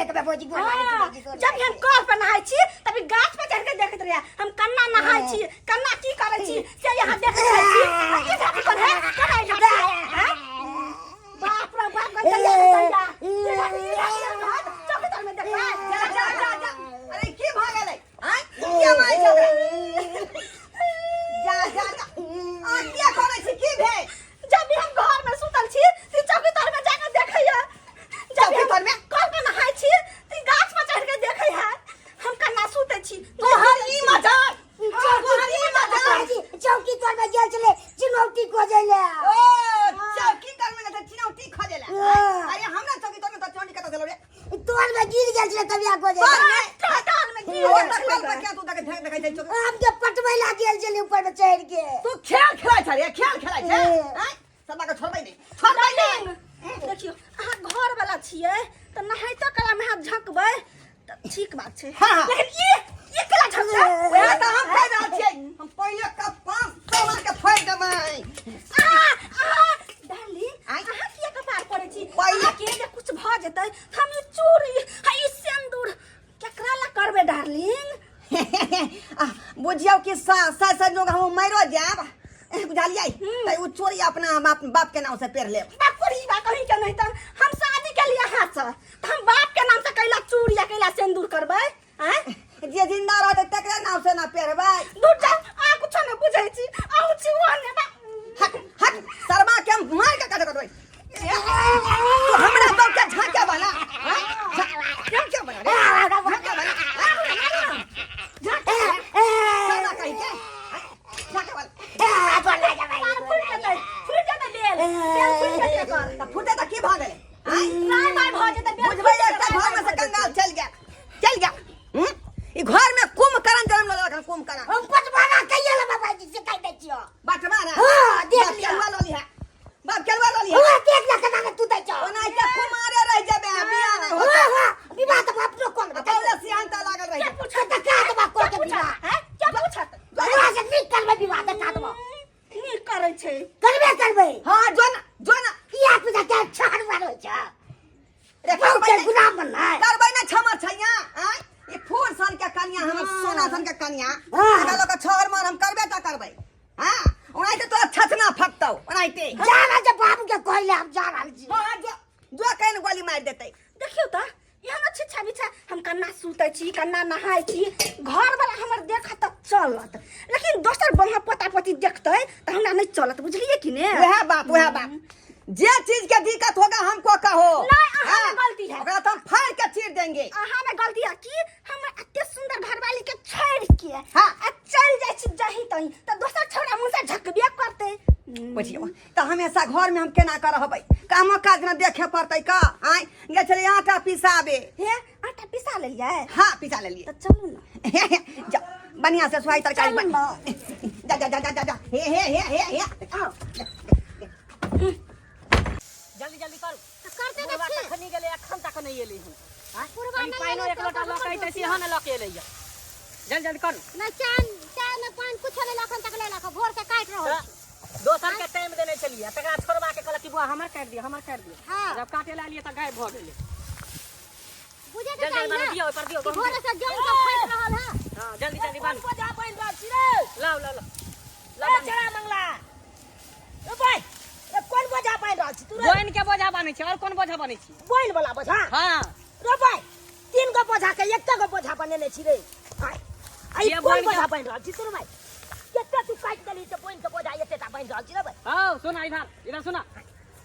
नहि करबै भौजी, गोर लागै छी भौजी, गोर जब लागै हम छी। कल पर नहाय छी तभी गाछ पर चढ़ के देखैत रहिया हम कन्ना नहाय छी, कन्ना की करै छी से यहाँ देखैत रहै छी। आ ई झाँपी कोन है, कोन है ई झाँपी? हैं? बाप रे बाप, गई चलिया गई चलिया। ई झाँपी, ई झाँपी रहत, चौकी तर में देखबै। जा जा जा जा, अरे की भऽ गेलै? आँय, किया मारै छै ओकरा? जा जा जा, आ किया करै छी? की भेल? जब भी हम घर में सुतल छी ती चौकी तर में जाके देखैया। जब चौकी तर में? कल पर नहाय छी ती गाछ पर चढ़ के देखै है हम कन्ना सुतै छी। तोहर ई मजाक, तोहर ई मजाक। भौजी, चौकी तर में गेल छलै चुनौती खोजै ले। ओ चौकी तर में तऽ चिनौती खोजै ले? हाँ। अरे हमरा चौकी तर में तऽ चौकी कतऽ गेलौ रे? तोर में गिर गेल छलै तबिया खोजै तोर ले। में? टाल में गिर ओ गेल तऽ छलै। कल पर क्या तू देखे देखै छै चौकी? आम के पटबै ला गेल छलै ऊपर में चढ़ के। तू खेल खेलाइ छ रे, खेल खेलाइ छ? आँय, सबा के छोड़बै नहि, छोड़बै नहि। देखियौ, अहाँ घर वाला छियै तऽ नहाइतो कला में हाथ झकबै तऽ ठीक बात छै। हाँ, हाँ। लेकिन ई केला झकतै? वएह तऽ हम कहि रहल छियै, हम पहिले के 500 मार के फोड़ि देबै। आ आ डार्लिंग, आँय? अहाँ किया कपार पड़ै छी? पहिले- अहाँ के जे कुछ भऽ जेतै तऽ हम ई चूड़ी आ ई सिन्दूर केकरा ला करबै डार्लिंग? आ, बुझियौ कि सा सा संजोग हम मरो जायब, बुझलियै, तऽ ओ चोरी अपना बाप बाप के नाम से पेर लेब। बाप बा कहीं के नहीं, तऽ हम शादी के लिए हाथ से तऽ हम बाप के नाम से कैला चूड़ी आ कैला सिन्दूर करबै? आँय? जे जिंदा रहतै तकरे नाम से ना पेरबै। दूर जा, आ कुछो नहीं बुझै छी, अहूँ छी ओहने ने बा। हट हट, शर्मा के हम मार के काट देबै। तू हमरा सब के झांके वाला, हाँ? झांके वाला रे, झांके वाला, झांके वाला, शर्मा कहीं के, हाँ? झांके वाला। पार फूटि जेतै, फूटि जेतै बेल, बेल फूटि जेतै एकर। तऽ फूटे तऽ की भऽ गेलै? आँय? राय बाय भऽ जेतै बेल। बुझबै फूटि एकटा जेतै, घर में से राय बाय भऽ कंगाल चलि गेल, चलि गेल। हम्म? ई घर में कुंभकर्ण जन्म लेलक हन, कुंभकर्ण। हम पटवारा कहिया लेबै भाईजी से कहि दै छियौ। बटवारा? हाँ, देख बाप लिअ। केलुआ लऽ लिहा, बाप केलुआ लऽ लिहा। हाँ, देख ले केना के तू दै छौ। ओनाहिते कुमारे रहि जेबै, बियाह नहि हाँ, होतै। हाँ, विवाह तऽ अपनो कऽ लेबै। पहिले सियानता लागल रहि के पूछत? तऽ का देबा कऽ के के पूछत? विवाह? हैं? के पूछत? तोरा से नीक करबै विवाह तऽ का देबो? नीक करै छै। करबे करबै। हाँ, जो ना, जो ना। किया पूजा के छाड़ मार होइ छै? रे, बहुत करबै नहि। गुलाम बनलै। करबै नहि क्षमा छैया, आँय? ई फूल सन के कनिया, हमर सोना सन के कनिया। हाँ। एकरा लऽ के छहर मार हम करबे टा करबै। हाँ, ओनाहिते तोरा छछना फटतौ, ओनाहिते। जा रहल छै बाबू के कहै ले, हम जा रहल छी। हाँ, हाँ, जो जो, कहीं गोली मारि देतै। देखियौ तऽ एहन छिछा बिछा हम कन्ना सुतै छी, कन्ना नहाय छी, घर वाला हमर देखत तऽ चलत, लेकिन दोसर बम्हा पोता पोती देखतै तऽ हमरा नहि चलत, बुझलियै कि ने? वएह बात, वएह बात, जे चीज के दिक्कत होगा हमको कहो। नहीं, अहाँ में हाँ, गलती है। ओकरा तो हम फाड़ के चीर देंगे। अहाँ में गलती है कि हम एते सुंदर घरवाली के छोड़ के हाँ। आ चल जाइ छी जहीं तहीं, तऽ दोसर छौड़ा मुँह से झकबे करतै। बुझियौ तऽ हमेशा घर में हम केना कर रहबै? कामो काज न देखे पड़तै का? आँय, गेल छलियै आटा पिसाबे। हे, आटा पिसा लेलियै? हाँ, पिसा लेलियै। तऽ चलू ने। जा, बढ़िया से सोहाई तरकारी चलू बन। ने। जा जा जा जा जा जा, हे हे हे हे हे, आओ। जल्दी जल्दी करू। तऽ करते तऽ बुढ़वा छी। कखनी गेलै, एखन तक नहि एलै हन। आँय? बुढ़वा कनि नहि पानिओ एलै एक लोटा तऽ लऽ के ककर अइतै दोष सेहो ने लऽ के एलैया। जल्दी जल्दी करू। नहि चाय, चाय नहि पानि कुछो नहि एखन तक लेलक, भोर से काटि रहल तऽ छी। दोसर के टाइम देने छलियै, तकरा छोड़बा के कहलक कि बुआ हमर काटि दिअ, हमर काटि दिअ। हाँ। जब काटे ला लियै तऽ गायब भऽ गेलै। बुझे के जल्दी चाही बान्हू, ना दियौ, ओहि पर दियौ, कि गहूम भोरे दियौ। से जन सब खाइत रहल है। हाँ, जल्दी जल्दी बान्हू। बोझा बान्हि रहल छी रे? लाउ लाउ लाउ। ए चरा मंगला, ए भाई, ए कोन बोझा बान्हि रहल छी तू रे? बोइन के बोझा बान्है छी, और कोन बोझा बान्है छी? बोइन वाला बोझा? हाँ। रे भाई, 3 गो बोझा के एक गो बोझा बनेने छी रे। आय, आई ये कोन बोइन के- बोझा बान्हि रहल छी तू रे भाई? कते तू काटि देलही से बोइन के बोझा एतेटा बान्हि रहल छी रे भाई? हौ सुना, इधर इधर सुना,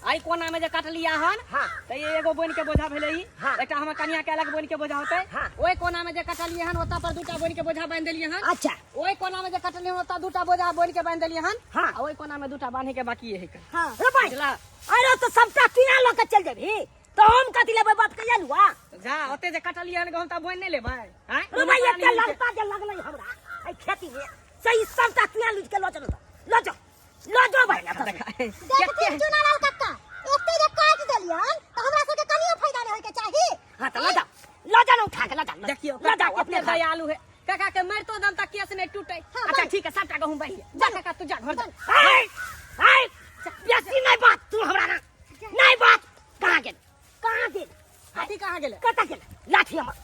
आई कोना में जे काटलिया हन हाँ। त ई एगो बोइन के बोझा भेलै ई। हाँ। एकटा हमर कनिया के अलग बोइन के बोझा होतै। हाँ। ओहि कोना में जे काटलिए हन ओता पर दूटा बोइन के बोझा बान्हि देलिए हन। अच्छा। ओहि कोना में जे काटलिए हन ओता दूटा बोझा बोइन के बान्हि देलिए हन। हाँ। आ ओहि कोना में दूटा बान्हे के बाकी है। हाँ। रे भाई, बुझला? अरे तो सबटा चुना लऽ के चलि जेबही तऽ हम कथी लेबै बाप के आलुआ? जा ओते जे काटलिए हन गहूम त बोइन नहि लेबै? आँय? रे भाई, दुनू एते प्राणी मिलके। ललता जे लगलै हमरा एहि खेती में से ई सबटा चुना लुटि के लऽ चलू तऽ लऽ जाओ, लऽ जाओ भाई। देखा, देखा। देखथिन चुनालाल कक्का, एते जे काटि देलियन तऽ हमरा सबके कनियो फायदा नहि होइके चाही। हाँ तऽ लऽ जाओ, लऽ जाओ ने, उठा के लऽ जाओ। देखियौ लऽ जाओ काका अपने कते घर। दयालु है, काका के मरतो दम तक केस नहीं टूटे। हाँ, अच्छा बन। ठीक है, सबटा गहूम बहि जा काका, तू जा घर जा। हाय हाय, बेसी नहीं बात तू हमरा ना नहीं बात। कहाँ गेल, कहाँ गेल? कथी कहाँ गेल? गेलै कतऽ गेलै लाठी हमर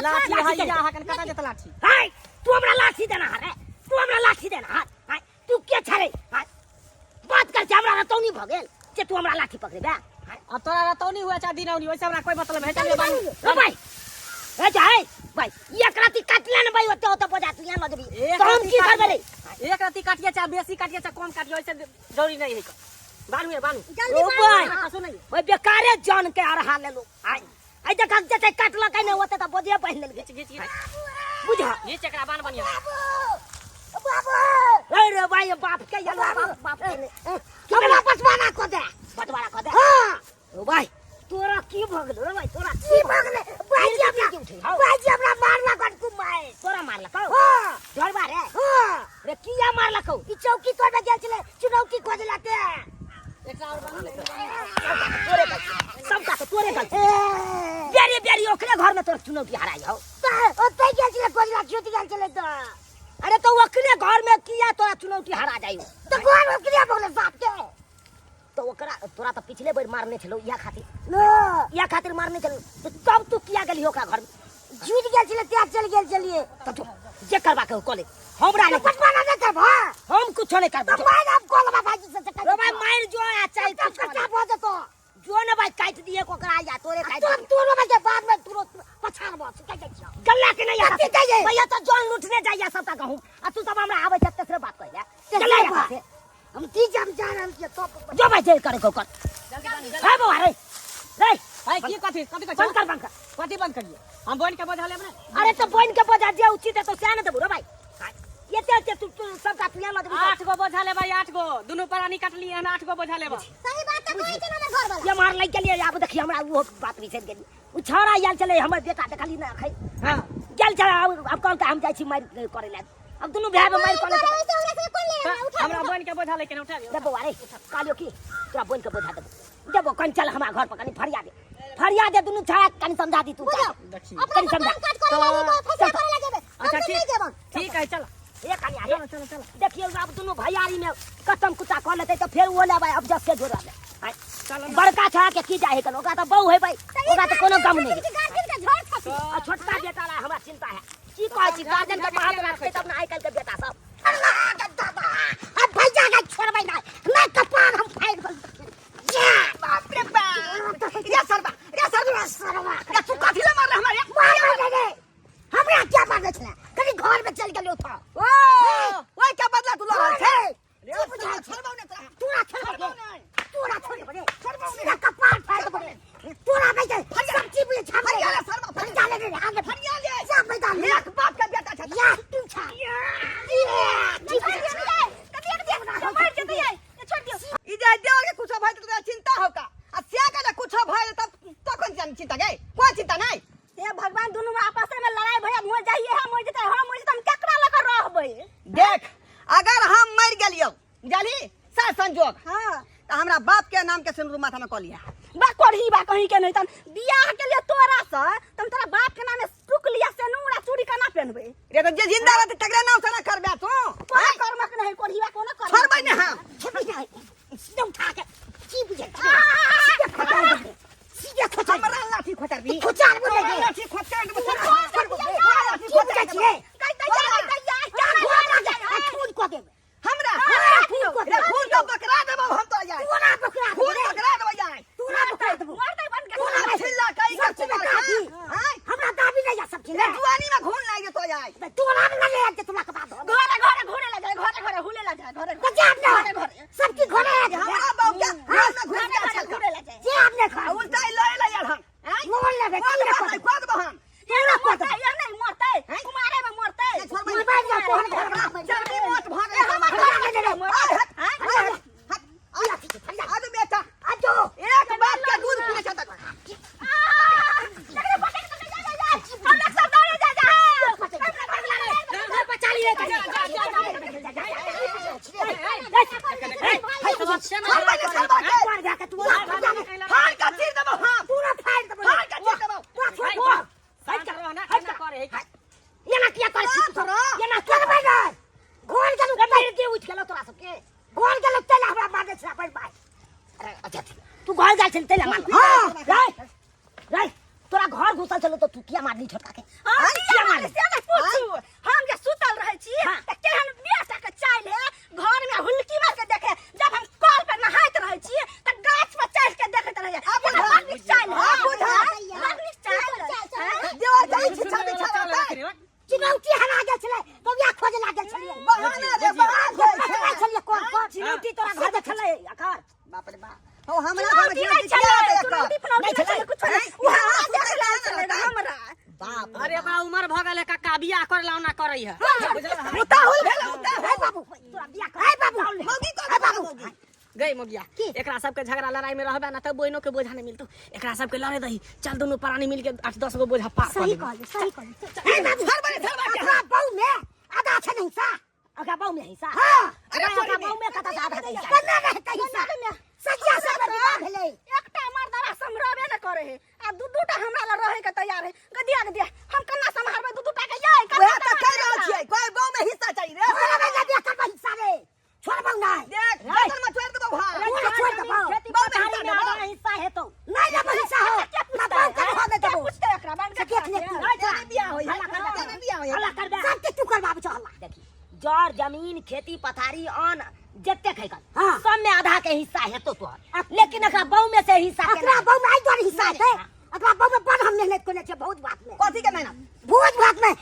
लाठी लाठी हैया गेलै। अहाँ कन कतऽ जेतै लाठी हाय तू हमरा लाठी देना रे तू हमरा लाठी देना हाय तू के छरे हाय बात कर छै हमरा रतौनी भऽ गेल जे तू हमरा लाठी पकड़ेबे हाय अब तोरा रतौनी हुआ चाहे दिनौनी वैसे हमरा कोई मतलब है चलिए बानू रो भाई ए जा ए भाई एक राती काटले न भाई ओते ओते बजा तू यहाँ लऽ जेबी एक तो हम राती की करबे रे एक रत्ती काटिए चाहे बेसी काटिए चाहे कम काटिए वैसे जरूरी नहीं है बानू है बानू जल्दी ओ बानू। भाई कसो नहीं ओए बेकारे जान के अरहा लेलो आय आइ देख जते काटलक नहि ओते तऽ बोझे बान्हि लेलकै घीच घीच घीच बुझा घीच एकरा बान बनिया बाबू बाबू अरे भाई बाप के ये बाप बाप के ने हमरा बचवाना को दे बंटवारा कऽ दे हां ओ भाई तोरा की भऽ गेलो रे भाई तोरा की भऽ गेलै भाईजी हमरा की उठै हौ? भाईजी हमरा मारला कन कुमाय तोरा मारलक हौ हां डरबा रे हां रे किया मारलक हौ ई चौकी तोड़ में गेल छलै चुनौती खोजला ते एकरा और बानू तोरे गलती सबटा तऽ तोरे गलती बेरी बेरी ओकरे घर में तोर चुनौती हराई हौ ओतै गेल छलै खोजला छूट गेल छलै तऽ अरे तो ओकरे घर में किया तोरा चुनौती हरा जाइ हौ तऽ घर ओकरे भऽ गेलै बाप के तो ओकरा तोरा तऽ पिछले बेर मारने छलौ इएह खातिर न इएह खातिर मारने छलौ तो तब तू किया गेली ओकरा घर में झूठ गेल छलै तें चल गेल छलियै तब जो जे करबा के कऽ ले हमरा नहीं बचवाना नहि करबह हम कुछो नहीं करबो तऽ मारि हम कऽ लेबै भाईजी से रो भाई मार जो आ चाहे तब कुछ कर कच्चा भऽ जेतौ जो ना भाई काट दिए ओकरा या तोरे काट तुरंत दिए तोरो के बाद में तुरंत पछाड़ बस कह जाइ छियौ गल्ला के नहीं आता कथी कहियै? भैया तो जान लूटने जाइया सबटा गहूं आ तू सब हमरा आबै छै तेसरे बात कहिया गल्ला तेसरे या बात। से हम की जम जा रहल छियै तो जो भाई जे करे को कर हे बौआ रे रे है की कथी कथी बंद कथी कर बंद कर कथी बंद करिए हम बन के बोझा लेब ने अरे तो बन के बजा जे उचित है तो सह ने देबू रे भाई ये ते ते तू तू सबटा तू यहाँ लऽ जेबू आठ गो बोझा लेबै आठ गो दुनू प्राणी काटलिए हन आठ गो बोझा लेबै सही बात तऽ कहै छै ने हमर घर वाला ये मार लग गेलियै आब देखिए हमरा वो बात बिसरि गेली ओ छौड़ा आयल छलै हमर बेटा देखली ने अखन हां गेल छलै आब आब कहलकै हम जाइ छी मारि करै लए अब दुनू भाय में मारि कऽ लेतै ओइसे हमरा सबके कोन लेना उठा हमरा बन के बोझा लेके उठा दे बौआ रे कहलियौ की तोरा बोल के बोझा देबो देबो कनि चल हमरा घर पर कनि फरिया दे फरिया दे दुनू छौड़ा के कनि समझा दी तू देखी अपना कनि सब समझा काम काज करे ला जेबै फैसला करे ला जेबै हम अच्छा सब ठीक नहीं जेबै ठीक है चल ए कनिया रे चल चल चल देखियौ आब दुनू भैयारी में कसम कुत्ता कऽ लेतै तऽ फेर ओ लेबै अब जस के जोड़ा ले आँय, चल बड़का छौड़ा के की जाइ है कन ओकरा तऽ बहु है भाई ओकरा तऽ कोनो गम नहि है गार्जियन के झोर छथि आ छोटका बेटा ला हमरा चिंता है की कहै छी गार्जियन के बात राखतै तब ने आइ काल्हि के बेटा सब अल्लाह के दादा अब भैया के छोड़बै नहि नहि कपार हम फाड़ि देबै बाप रे बाप रे सरबा रे सरबा सरवा रे तू कथी ले मारले हमरा मार मार रे हमरा क्या मारने छले कनी घर में चल गेलियो था ओ ओए क्या बदला तू लड़ छै रे की बुझाइ छै तोरा छोड़बौ ने तोरा छोड़बौ ने सीधा कपार फाड़ि देबौ रे तोरा नहि छै सब चीज बुझै छै फरिया ले सरबा फरिया ले रे आगे फरिया ले जा मैदान एक बाप का बेटा छै या तू छा ये की बुझाइ छै मर जेतै ये छोड़ दियौ ई जे देवर के कुछो भय तोरा चिंता हो का आ से के जे कुछो भय तब तखन जान चिंता गई कोई चिंता नहीं हे भगवान दुनू में आपस में लड़ाई भैया मर जाइए हम मर जेतै हम मर जेतै हम केकरा लऽ कऽ रहबै देख अगर हम मर गेलियो बुझलही सर संजोग हाँ तो हमरा बाप के नाम के सिंदूर माथा में कऽ लिया बा करही बा कहीं के नहीं तन बियाह के लिए तोरा से तम तोरा बाप के नामे टुक लिया से नूरा चूड़ी केना पहनबै रे तो जे जिंदा रहते तकरे नाम से ना करबे तू कोनो कर्मक नहीं करही बा कोनो कर्मक छोड़बै ने हम छोड़बै नहि सीधा उठा के की बुझै छै सीधे खोचार देबै सीधे खोचार हमरा लाठी खोचरबी खोचार बोले हमरा लाठी खोचर देबै की बुझै छियै खून कऽ देबै हमरा खून कऽ रे देबै खून तो बकरा देबो हम तो यार तोरा बकरा खून देबै बकरा देबो यार तोरा बकरा देबो मरतै बन के तोरा छिल्ला कई के सब चीज दाबी हां हमरा दाबी नहीं जा सब चीज रे जुआनी में खून लाग जेतो यार तोरा में नहीं आते तोरा के बात घरे घरे घूरे ला जाए घरे घरे हुले ला जाए घरे तो जा घरे घरे सब चीज घरे आ हमरा बाप के घर में घुस घरे गया घरे छल घूरे ला जाए जे आपने खा उल्टा ही लए ला यार हम मोल लेबे कौन तोरा बात है कौन देबो हम तोरा कऽ मरतै या नहीं मरतै कुमारे में मरतै छोड़बै देबै जा तोहर घर में जल्दी मौत भऽ गेल हमर फरिया ले ले आदू बेटा आ जो एक बाप के दूध पीने छत हम लोग सब दौड़े जा जा बचा लिए छोड़बै ने सरबा के मार जा के तू फाड़ के चीर देबो हम पूरा फाड़ देबो फाड़ के चीर देबो तोरा छोड़ दो साइड कर रहो ना केना करे है एना किया करै छी तू तोरा एना करबै ने घोर गेलु मारि दे उठि गेलौ तोरा सबके घोर गेलु तेला हमरा मारने छला बड़ भाई अरे अच्छा तू घर गेल छल तैला मार हां रे रे तोरा तोरा घर घुसल छलो तो तू किया मारली छोटका के? हम आँय, किया मारली से नहि पूछू। हम जे सुतल रहै छी त केहन बेटा के चाइल है घर में हुलकी मार के देखे। जब हम कल पे नहाइत रहै छी त गाछ पर चढ़ के देखैत रहै। आब केहन बुझा। बड़ नीक चाइल है। आब बुझा। बड़ नीक चाइल है। देवर जाई छिछा बिछा रहतै। चिनौती हरा गेल छलै, बबिया खोजे लागल छलियै। बहाना रे बहाना पकड़ाइ छलियै कोन कोन चिनौती तोरा घर में छलै अकर? बाप रे बाप, हो हमरा घर में चुनौती नहि चिनौती छलै, किया रहतै एकर? चुनौती फुनौती नहि छलै, कुछो नहि। आँय? ओ हमरा सुतै देख लए रहल छलै रहतै। हमरा। बाप रे अरे ओकरा उमर भऽ गेलै काका, बियाह करे ला ओना करै है। उताहुल भेल उताहुल। हे बाबू, तोरा बियाह कर। हे बाबू, मौगी कऽ हे बाबू। मौगी। गई मोगिया, एकरा सबके झगड़ा लड़ाई में रहबे ना त बहिनो के बोझा नहीं मिलतो। एकरा सबके लड़े दही, चल दुनू प्राणी मिल के 8-10 गो बोझा पार कर सही देबै। कहलियै, सही कहलियै। हे बाबू, धर बड़े, धर बड़े। ओकरा बहू में आधा छै ने हिस्सा? ओकरा बहू में हिस्सा? हाँ। अरे ओकरा चोरी में। बहू में कतऽ से आधा के हिस्सा? कन्ना रहतै हिस्सा? सजिया सब विवाह भेलै। एकटा मर्दवा सम्हरबे न करे है आ दू दूटा हमरा लग रहे के तैयार है। गदिया गदिया हम कन्ना सम्हारबै दू दूटा के यै? कन्ना वएह तऽ कहि रहल छियै, कोइ बहू में हिस्सा चाही रे। छोड़बै ना बियाह करबै हिस्सा रे, छोड़बौ नहि। देख, जंगल में छोड़ि देबौ भाय। तोरा छोड़ि देबौ। खेती बहू में पथारी हिस्सा में देबौ। आधा हिस्सा हेतौ। नहि लेबौ हिस्सा हो, ना बहू के हो नहि के देबौ। पूछते एकरा बन से देख ले तू। तेरे बियाह होई है, तेरे बियाह होई है। हल्ला करबे। सबके तू करबाबै छौ हल्ला। देखी, जर जमीन खेती पथारी अन्न जते खैकल हाँ। सब में आधा के हिस्सा हेतौ तोहर, लेकिन एकरा बहू में से हिस्सा केना? एकरा बहू में एहि दुआरे हिस्सा हेतै, एकरा बहू में बड़ हम मेहनत केने छियै भोज भात में। कथी के मेहनत? भोज भात में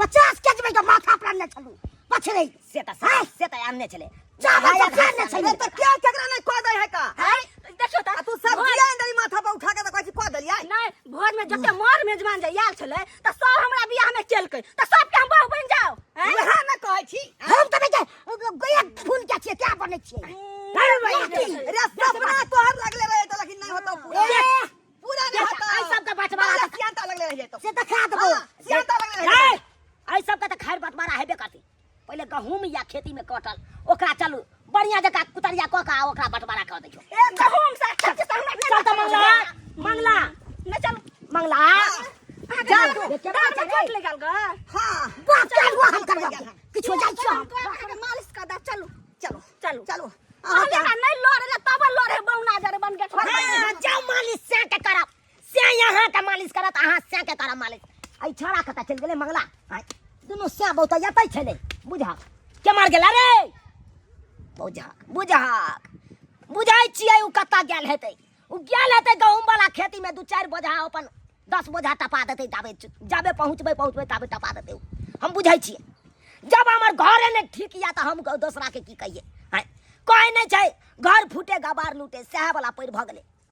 50 के जी के माथा पर आनने छलू पछड़ै। से तऽ हाँ। से तऽ आनने छलै। चावल तऽ खाने छलै। तऽ के केकरा नहि कऽ दै है का? है देखियौ तऽ आ तू सब किया अंदर माथा पर उठा के तऽ कहै छी कऽ देलियै? नहि, भोज में जते मर मेजबान जे आयल छलै तऽ सब हमरा बियाह में केलकै, तऽ सबके हम बहू बनि जाउ? हैं? वएह ने कहै छी। हम तऽ बेटा एक फूल के छियै, क्या बनै छियै? रे सपना तोहर लगले रहे तऽ, लेकिन नहि होतौ पूरा, पूरा नहि होतौ। एहि सबके बँटवारा पहिले सियानता लगले रहि जेतौ। से देखा देबौ। हाँ, सियानता लगले रहि ए, जेतौ। एहि सबके तऽ खैर बँटवारा हेबे करतै। पहिले गहूम या खेती में कटल ओकरा चलू बढ़िया जकाँ कुतरिया कऽ कऽ आ ओकरा बँटवारा कऽ दै छौ। ए गहूम से खेती से हमरा चल तऽ मंगला, मंगला, नहि चल। मंगला जा तू दाँत में चोट लगल ग। हाँ। बाप के हुआ हम करबा किछो जाइ छियै हम। अहाँके मालिश कऽ देब। चलू चलू चलू चलू। अहाँके नहि लड़े ला तब लड़े बौना जरे बन के। हाँ, जाउ मालिश से के करब, से यहाँ के मालिश करत, अहाँ से के करब मालिश। एहि छौड़ा कतऽ चलि गेलै मंगला? आँय, दुनू से बहुत एतै छलै। बुझा के मार गेला रे? बुझा बुझा बुझै छियै ओ कतऽ गेल हेतै। ओ गेल हेतै गहूम वाला खेती में, 2-4 बोझा अपन 10 बोझा टपा देतै। जाबे जाबे पहुँचबै पहुँचबै ताबे टपा देतै ओ। हम बुझै छियै, जब हमर घरे नहि ठीक यऽ तऽ हम दोसरा के की कहियै? आँय, कहै नहि छै घर फूटे गबार लूटे, सएह वाला पैर भऽ गेलै।